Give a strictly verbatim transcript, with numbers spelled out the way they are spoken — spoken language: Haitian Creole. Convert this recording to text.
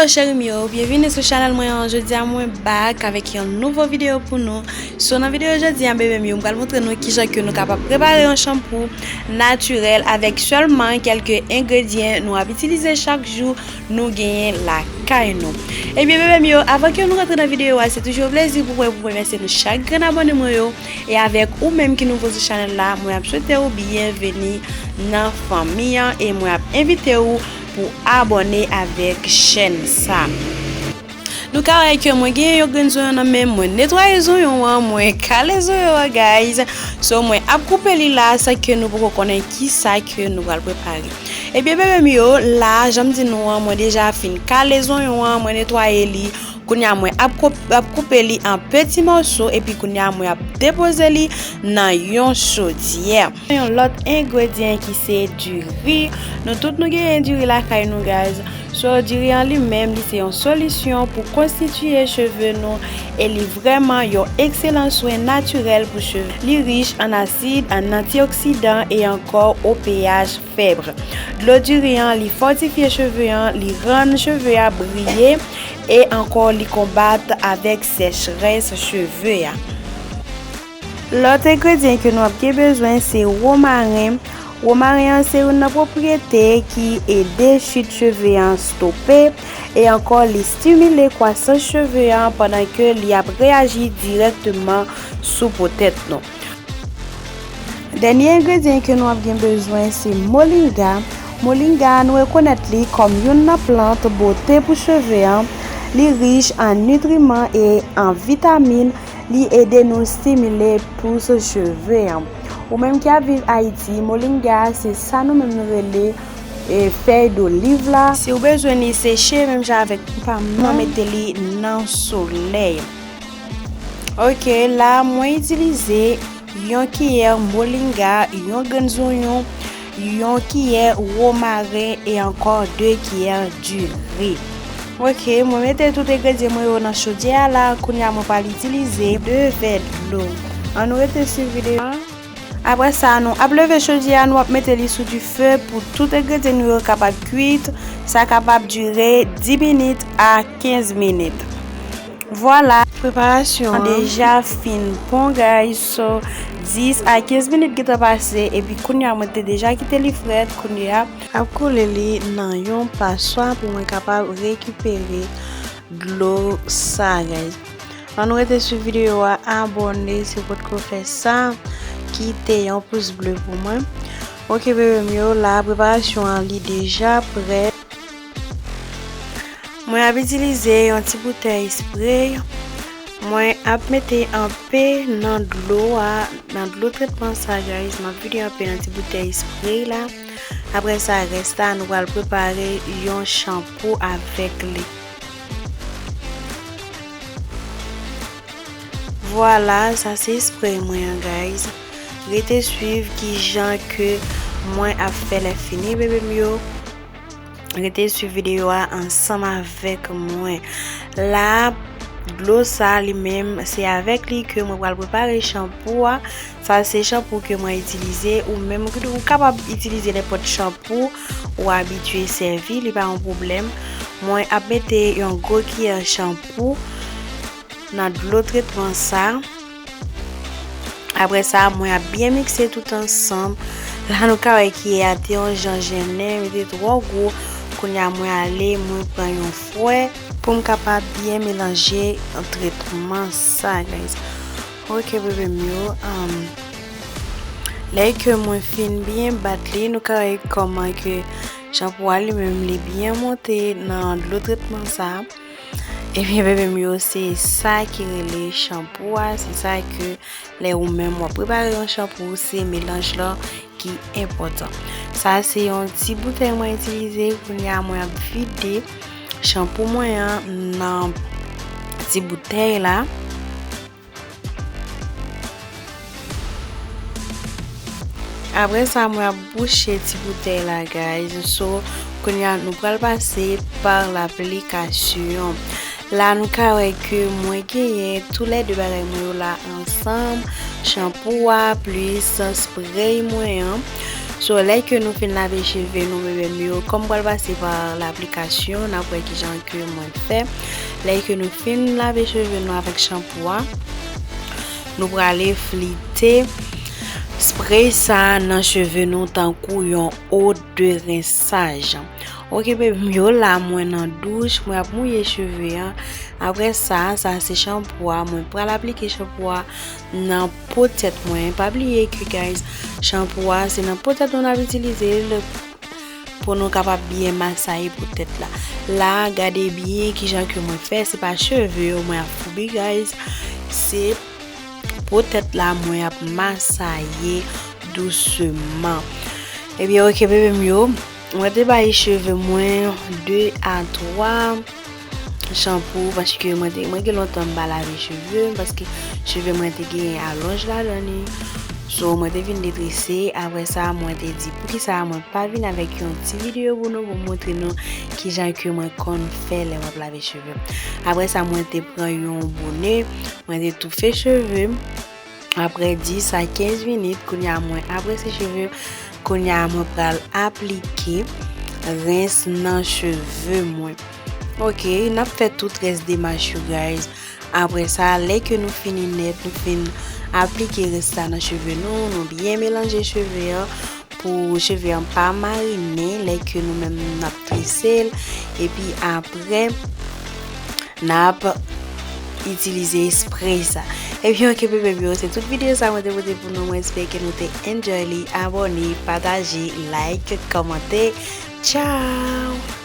Hello cheri m yo, byenvini sou chanèl mwen an. Jodi a mwen back avèk yon nouvo videyo pou nou. So nan videyo jodi a, bebe m yo, m pral montre nou kijan ke nou kapab prepare yon chanpou natirèl avèk sèlman kèlke engredyan nou ap itilize chak jou nou genyen lakay nou. Ebyen bebe m yo, avan ke nou rantre nan videyo a, se toujou yon plezi pou mwen pou remèsye nou chak grenn abòne mwen yo. E avèk ou menm ki nouvo sou chanèl la, mwen ap swete ou byenveni nan fanmi an e mwen ap envite ou pou abòne avèk chèn sa. Nou ka wè ke mwen gen yon grenn zonyon nan men mwen, netwaye zonyon an, mwen kale zonyon an guys. So mwen ap koupe li la san ke nou poko konnen kisa ke nou pral prepare. Ebyen bebe m yo, la jan m di nou an, mwen deja fin kale zonyon an, mwen netwaye li. Kounye a mwen ap koup- ap koupe li an peti mòso epi kounye a mwen ap depoze li nan yon chodyè. Yon lòt engredyan ki se diri. Nou tout nou genyen diri lakay nou guys. So diri an li menm li se yon solisyon pou konstitiye cheve nou e li vrèman yon ekselan swen natirèl pou cheve. Li rich an asid, an antioksidan e ankò O P H fèb. Dlo diri an li fòtifye cheve an, li rann cheve a briye e ankò li konbat avèk sechrès cheve a. Lòt engredyan ke nou ap gen bezwen se womaren. Womaren an se youn nan pwopriyete ki ede chit cheve an stope e ankò li stimile kwasans cheve an pandan ke li ap reyaji dirèkteman sou po tèt nou. Dènye engredyan ke nou ap gen bezwen se molinga. Molinga nou rekonèt li kòm youn nan plant bote pou cheve an. Li rich an nitriman e an vitamin. Li ede nou stimile pous cheve an. Ou menm ki ap viv Ayiti, molinga se sa nou menm nou rele e fèy doliv la. Si w bezwen li seche menm jan avèk pa m nan, mete li nan solèy. Ok, la mwen itilize yon kiyè molinga, yon grenn zonyon, yon kiyè womaren e ankò de kiyè diri. Ok, mwen mete tout engredyan mwen yo nan chodyè a la. Kounye a mwen pral itilize de vè dlo. Ann nou rete swiv videyo a. Apre sa, nou ap leve chodyè a, nou ap mete li sou dife pou tout engredyan nou yo kapab kwit. Sa kapab dire dis minit a kenz minit. Vwala, preparasyon an deja fin bon guys. So dis a kenz minit gentan pase epi kounye a mwen te deja kite li frèt. Kounye a ap koule li nan yon paswa pou mwen kapab rekipere dlo sa guys. Ann nou rete swiv videyo a, abòne si w potko fè sa, kite yon pous ble pou mwen. Ok bebe m yo, la preparasyon an li deja prè. Mwen ap itilize yon ti boutèy spray. Mwen ap mete anpe nan dlo a, nan dlo tretman sa guys. M ap vide anpe nan ti boutèy spray la. Apre sa rès la nou pral prepare yon chanpou avèk li. Vwala, sa se spray mwen an guys. Rete swiv kijan ke mwen ap fè lè fini bebe m yo. Rete swiv videyo a ansanm avèk mwen. La dlo sa li menm se avèk li ke mwen pral prepare chanpou a. Sa se chanpou ke mwen itilize, ou menm ou kapab itilize nenpòt chanpou ou abitye sèvi, li pa yon pwoblèm. Mwen ap mete yon gwo kiyè chanpou nan dlo tretman sa. Apre sa mwen ap byen mikse tout ansanm. La nou ka wè kiyè a te yon jan jennen, li te twò gwo. Kounye a mwen ale mwen pran yon fwè pou m kapab byen melanje tretman sa guys. Ok bebe m yo, lè ke mwen fin byen bat li, nou ka wè kòman ke chanpou a li menm li byen monte nan dlo tretman sa. Ebyen bebe m yo, se sa ki rele chanpou a, se sa ke lè ou menm w ap prepare yon chanpou se melanj lan ki enpòtan. Sa se yon ti boutèy mwen itilize, kounye a mwen ap vide chanpou mwen an nan ti boutèy la. Apre sa mwen ap bouche ti boutèy la guys. So kounye a nou pral pase pa laplikasyon. La nou ka wè ke mwen genyen toulède bagay mwen yo la ansanm, chanpou a plis spray mwen an. So, lè ke nou fin lave cheve nou, bebe m yo, kòm pral pase pa laplikasyon, n ap wè kijan ke mwen fè. Lè ke nou fin lave cheve nou avèk chanpou a, nou prale flite spray sa nan cheve nou tankou yon eau de rinçage. Ok, bebe m yo, la mwen nan douch, mwen ap mouye cheve an. Apre sa, sa se chanpou a, mwen pral aplike chanpou a nan po tèt mwen. Pa bliye ke, guys, chanpou a se nan po tèt nou n ap itilize l pou nou kapab byen masaye po tèt la. La, gade byen kijan ke mwen fè, se pa cheve yo mwen ap foubi, guys, se po tèt la mwen ap masaye dousman. Ebyen, ok, bebe m yo, mwen te bay cheve mwen de a twa chanpou, paske mwen te, mwen gen lontan m pa lave cheve m, paske cheve mwen te gen alonj ladan li. So, mwen te vin detrese, apre sa, mwen te di, poukisa mwen pa vin avèk yon ti videyo pou nou, pou montre nou kijan ke mwen konn fè lè m ap lave cheve m. Apre sa, mwen te pran yon bonè, mwen te toufe cheve m. Apre dis a kenz minit, kounye a mwen ap rense cheve m. Kounye a mwen pral aplike rens nan cheve mwen. Ok, n ap fè tout rès demach yo, guys. Apre sa, lè ke nou fini nèt, nou fin aplike rès la nan cheve nou, nou byen melanje cheve an pou cheve an pa marinen lè ke nou menm n ap trese l. Epi apre, n ap itilize spray sa. Ebyen, ok, bebe m yo, se tout videyo sa mwen te pote pou nou. Mwen espere ke nou te enjoy li. Abòne, pataje, like, kòmante. Tchao!